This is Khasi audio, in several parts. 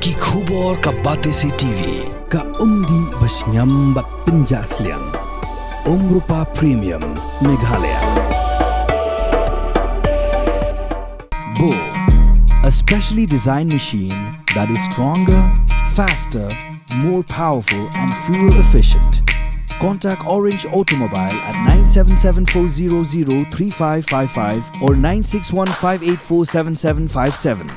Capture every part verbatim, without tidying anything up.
Ki khubor ka Batesi T V, ka umdih ba shngiam bad pynjah sliang. Umrupa Premium, Meghalaya. Bo, a specially designed machine that is stronger, faster, more powerful and fuel efficient. Contact Orange Automobile at nine seven seven four zero zero three five five five or nine six one five eight four seven seven five seven.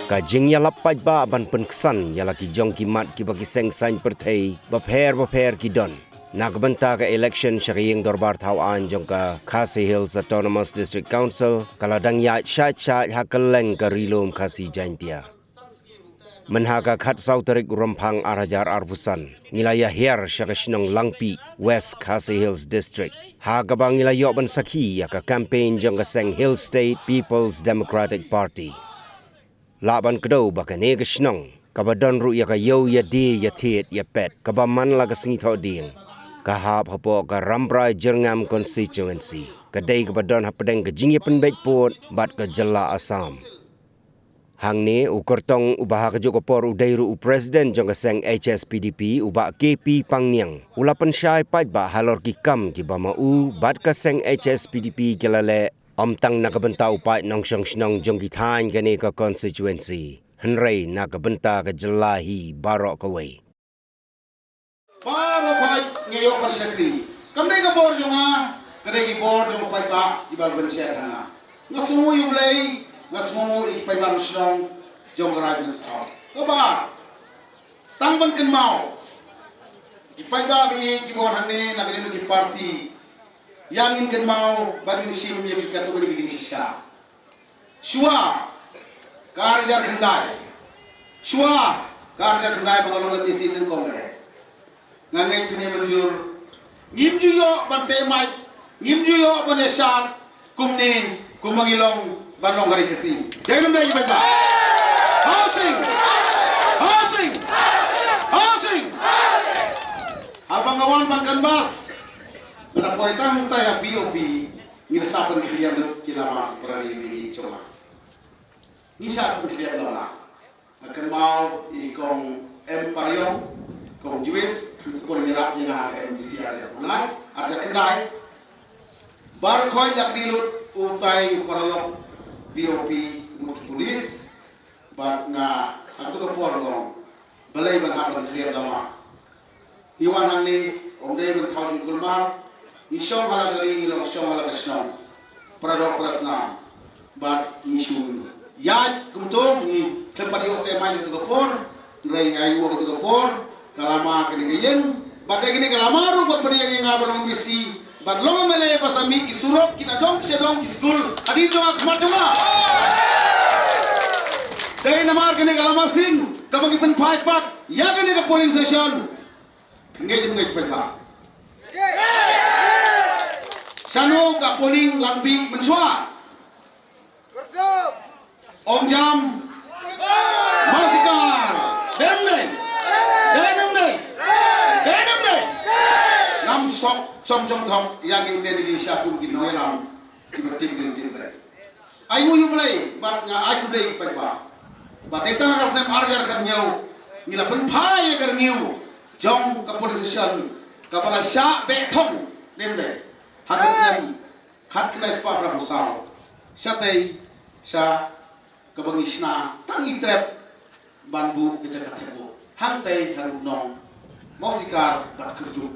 Ka jingïalap paidbah ban pynksan ïa la ki jong ki mat kiba ki seng saiñ pyrthei bapher bapher ki don. Na ka bynta ka election sha ka ïing dorbar thaw aiñ jong ka Khasi Hills Autonomous District Council, ka la dang ïaid shait shait ha kylleng ka Ri Lum Khasi Jaiñtia. Mynha ka khatsaw tarik u Rymphang ar hajar arphew san, ngi la ïa hiar sha ka shnong Langpih, West Khasi Hills District, ha kaba ngi la ïoh ban sakhi ïa ka campaign jong ka seng Hill State People's Democratic Party. Lah ban kdew ba kane ka shnong, kaba don ruh ïa ka ïew ïa die ïa thied ïa pet, kaba man la ka sngi Thohdieng, ka hap hapoh ka Rambrai Jyrngam Constituency, ka dei kaba don hapdeng ka jingïapynbeit pud bad ka jylla Assam. Hangne u kyrtong uba ha kajuh ka por u dei ruh u president jong ka seng H S P D P, u Bah K P Pangniang, u la pynshai paidbah halor ki kam kiba ma u bad ka seng H S P D P ki la leh, ym tang na ka bynta u paid nongshong shnong jong ki thaiñ kane ka constituency, hynrei na ka bynta ka jylla hi baroh kawei. Baroh khoit ngi ïoh ban shakri. Kam dei ka bor jong nga, ka dei ki bor jong u paidbah kiba la pynshai ha nga. Nga sngewnguh ïa U Blei, nga sngewnguh ïa ki paidbah shnong jong ka Raid Nongstoiñ. Kaba tang ban kynmaw, ki paidbah ba ïeit kiba wan hangne na ka liang ki party, ïa ngin kynmaw bad ngin shim ïa ki katto katne ki jingshisha. Shuwa ka ar hajar khyndai. Shuwa ka ar hajar khyndai ba nga long M D C nyngkong eh, nga ngeit phin ïa mynjur. Ngim ju ïoh ban teh mic, ngim ju ïoh ban ïa shad kumne kumba ngi long ban long ha ri Khasi. Dei ne ym dei, ki paidbah? Housing! Housing! Housing! Haba nga wan ban canvass, nga da poi tang tai ha P O P. Ngi da sah pynkhlieh lut ki lama para ri ba ïeit jong nga. Ngi sah pynkhlieh lama. Nga kynmaw ïa i Kong M Pariong, Kong Jwis, u tpur ïarap ïa nga ha M D C ar hajar khyndai, ar hajar khyndai. Baroh khoit ïa kdi lut u tai u paralok P O P, mut ki pulis. Bad nga ha kato ka por long balei ban hap ban khlieh lama. Ngi wan hangne ym dei ban thaw jingkulmar. Ngi shong ha la ka ri, ngi long shong ha la ka shnong, para doh para snam. Bad ngi shu ïaid kumto, ngi khlem pat ïoh teh mic ha kato ka por. Hynrei nga ïoh ha kato ka por ka lama kane ka ïing. Bad dei kane ka lama ruh ba pynïeng ïa nga ban long M D C, ban long M L A, ba sa mih ki surok, ki nadong ki shadong, ki skul hadien jong nga, khmat jong nga. Dei namar kane ka lama sing kaba ngi pynphai pat ïa kane ka polling station. Ngeit ne ym ngeit, paidbah? Shano ka polling Langpih mynshuwa? Umjam. Mawsikar. Dei ne ym dei? Dei ne ym dei? Dei ne ym dei? Ngam sngewthuh, sngewthuh ïa kine ki sha kum ki nongïalam kiba tip ïa U Blei. Ainguh ïa U Blei bad nga ai khublei ïa ki paidbah. Bad dei tang ha ka snem ar hajar khathynñiew ngi la pynphai ïa ka renew jong ka polling station kaba la shah beh thong, dei ne ym dei? Ha ka snem khatkhyndai spah phra phew saw, shatei sha kaba ngi shna tang i trep ban buh ka jaka thep vote hangtei ha Rupnong, Mawsikar bad Kyrduh.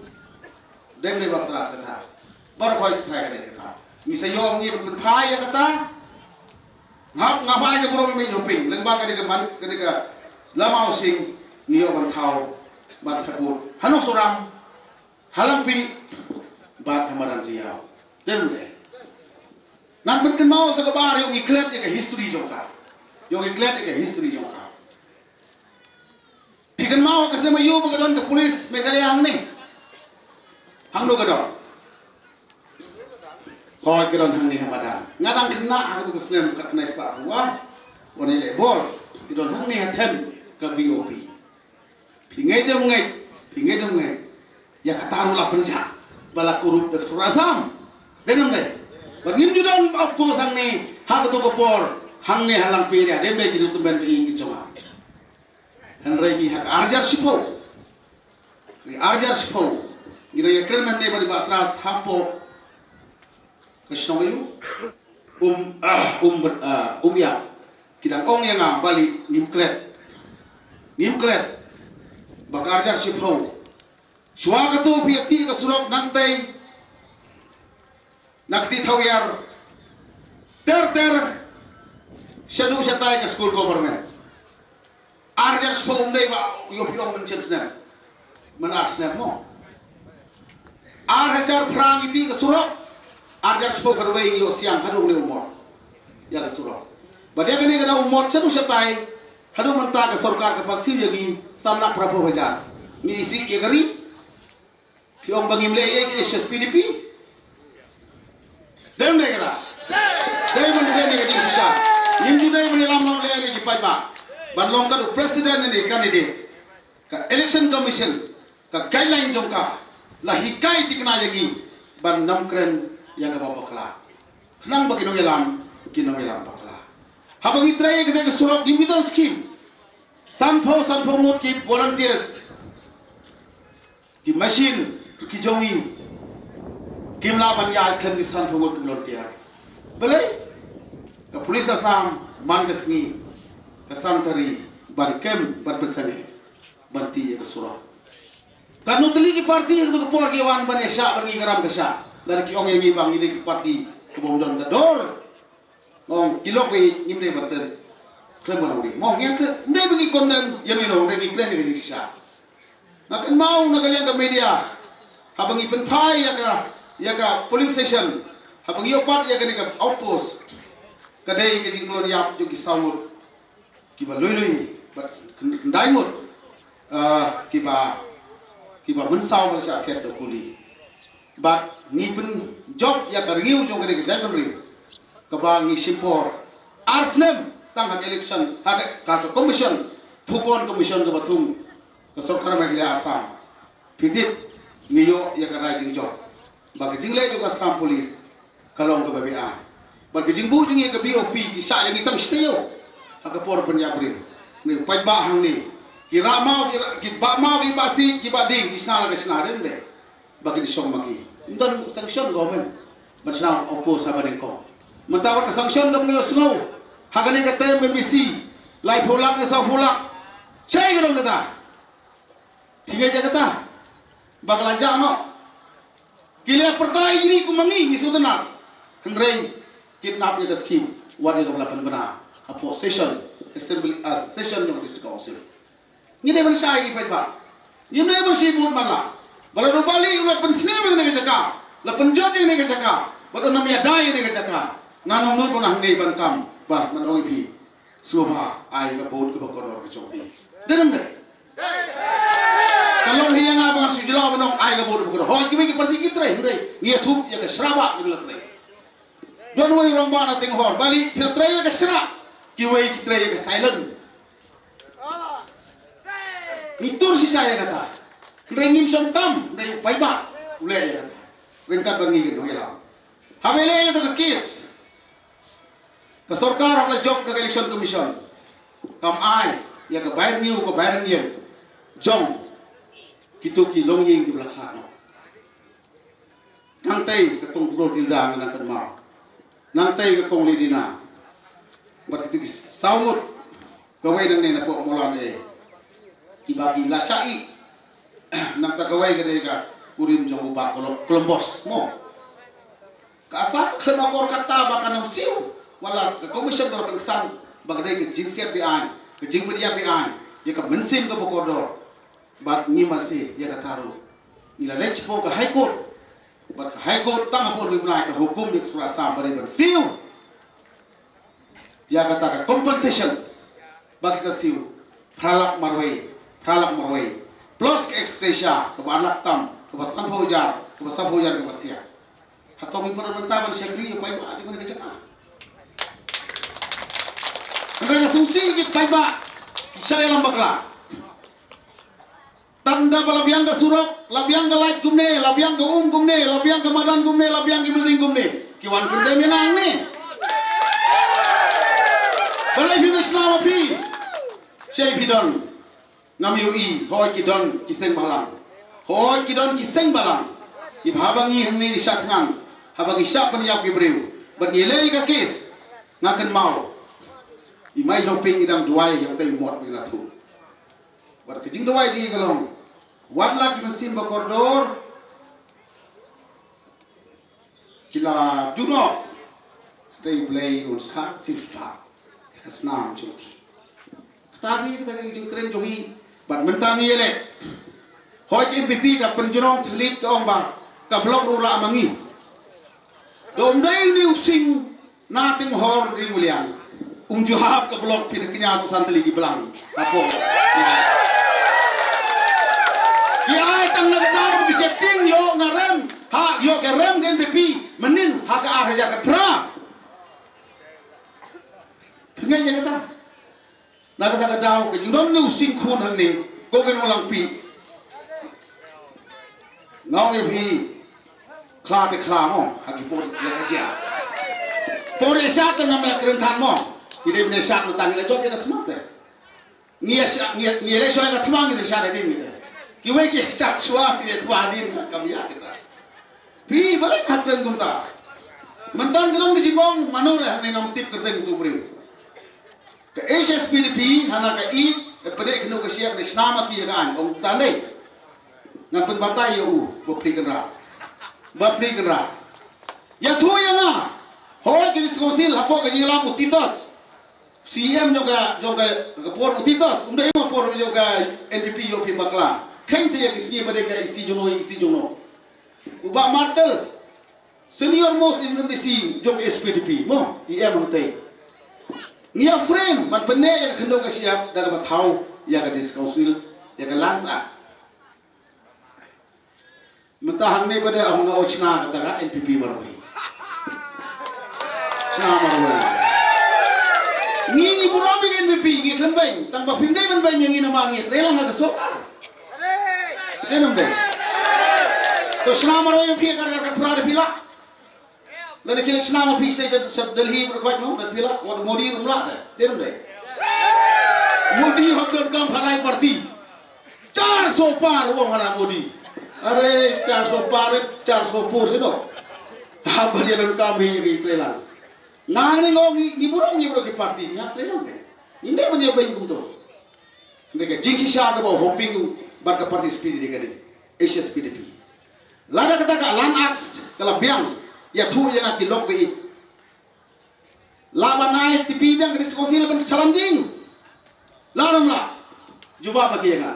Dei ne ym dei, Bah Tras? Kata baroh khoit trai ka dei kata. Ngi sa ïoh ngi pynphai ïa kata. Nga hap, nga phai ka burom ïa i Hoping lyngba kane ka man, kane ka lama housing, ngi ïoh ban thaw ban thep vote ha Nongsoram, ha Langpih bad ha Madan Jaiaw. Dei ne ym dei? Ngan pynkynmaw sa kaba ar, ïoh ngi klet ïa ka history jong ka. Ïoh ngi klet ïa ka history jong ka. Phi kynmaw ha ka snem aïu ba ka don ka police Meghalaya hangne? Hangno ka don? Hooid, ki don hangne ha madan. Nga dang khynnah ha katu ka snem ka khynnah spah phew ar. Wan ïaleh bol. Ki don hangne ha them ka B O P. Phi ngeit dem ngeit, phi ngeit dem ngeit. Ïa kata ruh la pynjah ba la kurup da ka sorkar Assam. Dei ne ym dei? Bad ngim ju don outpost hangne ha katu ka por, hangne ha Langpih ïa, dei ne ym dei, ki ruh tymmen ba ïing ki jong nga. Hynrei ngi ha ka ar hajar shiphew. Ngi ar hajar shiphew. Ngi dang ïakren mynne bad i Bah Tras hapoh ka shnong aïu? Um, ah, um, ah, um ïa. Ki dang ong ïa nga, Bah Lieh, ngim klet. Ngim klet. Ba ka ar hajar shiphew. Shuwa katu phi ïa tih ka surok nangtei. Na ka tih thaw ïar. Ter ter. Shaduh shatai ka skul government. Ar hajar shiphew, ym dei ba ïoh phi ong mynshem snem. Man ar snem mo. Ar hajar phra ngi tih ka surok. Ar hajar shiphew khatwei ngi ïoh siang haduh ne u mot. Ïa ka surok. Bad ïa kane ka dei u mot shaduh shatai. Haduh mynta ka sorkar ka pan siew ïa ngi san lak phra phew hajar. Ngi isih ïa ka ri. Phi ong ba ngim leh ïa ka H S P D P. Dei ym dei kata? Dei ban dei ne ka jingshisha. Ngim ju dei ban ïalam lam leh ne ki paidbah. Ban long ka president ne candidate. Ka election commission ka guideline jong ka la hikai thikna ïa ngi ban ym kren ïa kaba bakla. Khnang ba ki nongïalam, ki nongïalam bakla. Haba ngi trei ïa kata ka surok, ngim don skim. Sanphew, sanphew ngut ki volunteers. Ki machine ki jong ngi kim lah ban ïaid khlem ki sanphew ngut ki volunteer. Balei? Ka police Assam man ka sngi ka san tari ban kem ban pynsangeh ban tih ïa ka surok. Katno tylli ki party ha kato ka por ki wan ban ïashah ban ngi ka ram ka shah. Lada ki ong ïa ngi ba ngi dei ki party kaba ym don ka dor. Ong ki lok ba ngim dei ban ten. Khlem ban ong dei. Mo ngi ka ym dei ba ngi condemn ïa ngi, ong dei ngi kren ïa ka jingshisha. Nga kynmaw na ka liang ka media, haba ngi pynphai ïa ka, ïa ka polling station, haba ngi ïoh pat ïa kane ka outpost, ka dei ka jingkhlaiñ ïap jong ki saw ngut kiba lui lui bad khyndai ngut, ah, kiba, kiba mynsaw ba la shah siat da u kuli. Bad ngi pynjop ïa ka rngiew jong kane ka jaitbynriew kaba ngi shim por ar snem tang ha ka election, ha ka, ka, ka commission, Bhupen Commission kaba thung ka sorkar Meghalaya Assam. Phi tip, ngi ïoh ïa ka rai jingjop ba ka jingleh jong ka Assam Police ka long kaba beaiñ. Bad ka jingbuh jong ngi ka B O P ki shah ïa ngi tang shi taïew ha ka por pynïap briew. Ngi paidbah hangne ki rah maw, ki rah, ki bah maw, ki bah sih, ki bah ding, ki shna la ka shna, dei ne ym dei? Ba kin shong ma ki. Ym don sanction government ban shna oppose ha ba nyngkong. Mynta wat ka sanction dang ïohsngew ha kane ka term M D C, laiphew lak ne sawphew lak. Shaei ka dang kata? Phi ngeit ïa kata? Ba ka la jah noh. Ki la pyrta ïa ngi kum ma ngi, ngi sngewtynnat. Hynrei kidnap ïa ka scheme, wat ïa kaba la pynbna hapoh session, assembly, ah, session jong ka District Council. Ngi dei ban shai ïa ki paidbah. Ngim dei ban shai bud man la. Ba la u Bah Lieh u la pynsniew ïa kane ka jaka, la pynjot ïa kane ka jaka, bad un ym ïada ïa kane ka jaka. Ngan ym nud ban hangne ban kam, ba ngan ong ïa phi, sngewbha ai ka vote kaba kordor ka jong phi. Dei ne ym dei? Ka long hi ïa nga ba ngan shu jylla ban ong ai ka vote kaba kordor. Hooid, kiwei ki party ki trei, hynrei ngi ïathuh ïa ka shra ba ngi la trei. Don uwei u rangbah na teng hor, Bah Lieh, phi la trei ïa ka shra. Kiwei ki trei ïa ka silent. Ngi tur shisha ïa kata. Hynrei ngim shong tam, hynrei u paidbah u leh ïa kata. Ryngkat bad ngi ki nongïalam. Haba ïaleh ïa kata ka case, ka sorkar haba la jop da ka Election Commission, kam ai ïa ka bai rngiew, ka bai rngiew jong kito ki longïing kiba la khlad noh. Nangtei ka Kong Clotilda nga nang kynmaw. Nangtei ka Kong Lidina. Bad kito ki saw ngut kawei nangne na pok Mawlana, eh, kiba ki la shah ïeh. Nangta kawei ka dei ka kurim jong u Bah Colo-, Columbus mo. Ka Assam khlem akor kata ba kan ym siew. Wat la ka commission ba la pynksan ba ka dei ka jingsiat beaiñ, ka jingpynïap beaiñ ïa ka mynsiem kaba kordor. Bad ngi masi ïa kata ruh ngi la leit shapoh ka High Court. Bad ka High Court tang hapoh Ri Bnai ka hukum ïa ka sorkar Assam ba dei ban siew ïa kata ka compensation ba ki sa siew phra lak marwei, phra lak marwei, plus ka ex gratia kaba ar lak tam, kaba sanphew hajar, kaba sanphew hajar kaba siat. Hato ngi para mynta ban shakri ïa paidbah jong ngi ka jaka. Hynrei ka sngewsih ki paidbah ki shah ïalam bakla. Tang da ba la biang ka surok, la biang ka light kumne, la biang ka um kumne, la biang ka madan kumne, la biang ki building kumne. Ki wan kyndem ïa nga hangne. Balei phi ym shna ma phi? Shei phi don. Ngam ïohi, hooid ki don ki seng bhalang. Hooid ki don ki seng bhalang. Iba haba ngi hangne ngi shah thngan, haba ngi shah pynïap ki briew, bad ngi leh ïa ka kes, nga kynmaw. I Mai Hoping i dang duwai ïa utei u mot ba ngi la thuh. Bad ka jingduwai jong i ka long, wat la ki mynsiem ba kordor ki la duh noh, dei U Blei un sa shisha ïa ka snam jong ki. Kata hi kata ka jingkren jong i. Bad mynta ngi ïaleh, hooid N P P ka pynjrong thylliej ka ong ba ka block ruh la ma ngi. Da ym dei une u Sing na Tynghor Ri Muliang, um ju hap ka block phi da kñia sa san tylli ki blang hapoh. Ki ai tang na ka daw ba ki sheptieng ïoh nga rem, ha ïoh ka rem ka N P P mynnin ha ka ar hajar khatphra. Phi ngeit ïa kata? Na kata ka daw ka jingdon une u Sing Khun hangne, ko Kin Nonglangpih. Nga ong ïa phi, khla te khla mo ha ki por ïa ka jia. Por ïa shad te ngam ïa kren than mo. Ngi dei ban ïa shad mynta ngi la jop ïa ka thma te. Ngi ïa shad, ngi ïa, ngi ïa leh shuwa ïa ka thma ngi sa shad hadien ngi te. Kiwei ki ïa shad shuwa, ngi ïa thma hadien, kam ïa kita. Phi balei nga kren kumta? Mynta ka long ka jingong mano re hangne ngam tip kyrteng uto u briew. Ka H S P D P hana ka i, ka pdeng kano ka shyiap ne shnam ki ïa ka aiñ, ong ta dei. Ngan pynbatai ïa u, ba pli kynrad. Ba pli kynrad. Ïathuh ïa nga. Hooid ka District Council hapoh ka jingïalam u Titos. C E M jong ka, jong ka, ka por u Titos. Um dei ma por jong ka N P P ïoh phi bakla. Kheiñ sa ïa ki sngi ba dei ka E C jong no, E C jong no. U Bah Martel. Senior most in M D C jong S P D P mo, i em hangtei. Ngi ïa frame ban pynneh ïa ka khyndew ka shyiap da kaba thaw ïa ka District Council, ïa ka Lands Act. Mynta hangne ba dei hong nga o chna kata ka N P P marwei. Chna marwei. Ngi ngi burom ïa ka N P P, ngi khlem beiñ, tang ba phim dei ban beiñ ïa ngi namar ngi trei lang ha ka sorkar. Dei nam dei. To chna marwei phi ka ka pra de phi lah. Lada ki leh chna ma phi state sha Delhi ba dei khot no, da phi lah, wat Modi um lah de. Dei nam dei. Modi hok don kam phalai party. Char so par u ong hana Modi. Are char so par, char so pur sino. Ha ba ïa don kam hi ri trei lang. Nang ni ngong ngi, ngi burom ngi burom ki party, ngi hap trei lang de. Ngi ne ban ïa beiñ kumto. Hynrei ka jingshisha kaba u Hoping bad ka party S P D P ka dei, H S P D P. Lada kata ka Land Act ka la biang, ïathuh ïa nga ki lok ba ïeit. Lah ban ai tipi biang ka District Council ban ka challenging. Lah ram lah. Jubab ma ki ïa nga.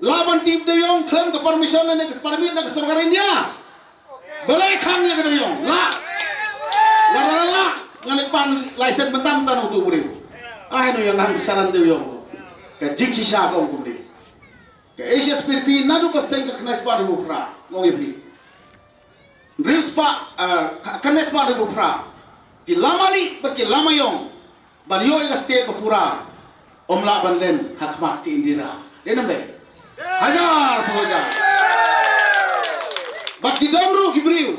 Lah ban tip dewïong khlem ka permission lane ka permit na ka sorkar India. Balei khang ïa ka dewïong? Lah. Lah lah lah. Ngan leh pan license mynta mynta na uto u briew. Ai no ïa nang ka salan dewïong. Ka jingshisha ka ong kumne. Ka H S P D P naduh ka seng ka khyndai spah hynriewphew phra. Nga ong ïa phi. Hynriew spah, eh, ka, khyndai spah hynriewphew phra. Ki lama lieh bad ki lama ïong. Ban ïoh ïa ka state ba pura. Ym lah ban len ha khmat ka Indira. Dei nam dei? Hajar pa hajar. Bad ki don ruh ki briew.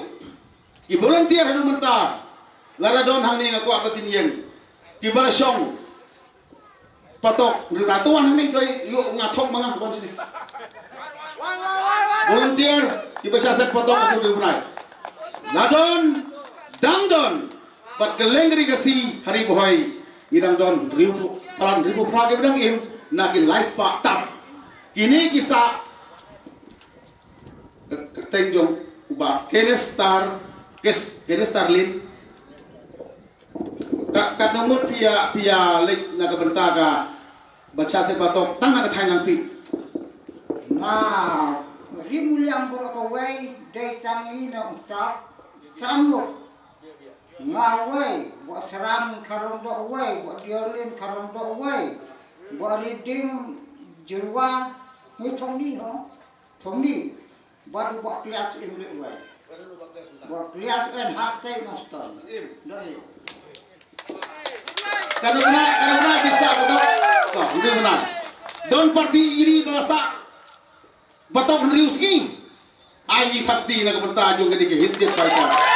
Ki volunteer haduh mynta. Lada don hangne nga kwah ba kin ïeng. Kiba la shong. Patok, hynriew phra to wan hangne, ïoh nga thok ma nga wan sini. Volunteer, kiba sha set patok hynriew phra. La don, dang don. Bad kylleng ka ri Khasi ha Ri Bhoi, ngi dang don hynriew, palat hynriewphew phra kiba dang im na ki lai spah tam. Kine ki sah, kyrteng jong u Bah Kenneth Star, Kes-, Kenneth Starlin. Ka, katno ngut phi ïa, phi ïa leit na ka bynta kaba sha set patok tang na ka thaiñ Langpih? Nga Ri Muliang baroh kawei, dei tang ïa u Tap, san ngut. Nga wei, Bah Sran Kharong Doh wei, Bah Diorlin Kharong Doh wei, Bah Riding Jyrwa, ngi thong ni ho, thong ni, bad u Bah Klias Imlik wei. Ba clear em hak te master. Doi. Ka dei bna, ka dei bna bisa betul. Ka dei bna. Don parti iri ba la sah. Betul hynriew sngi. Ai ngi khapti na ka bynta jong kane ka Hynsiej Pyrkhat.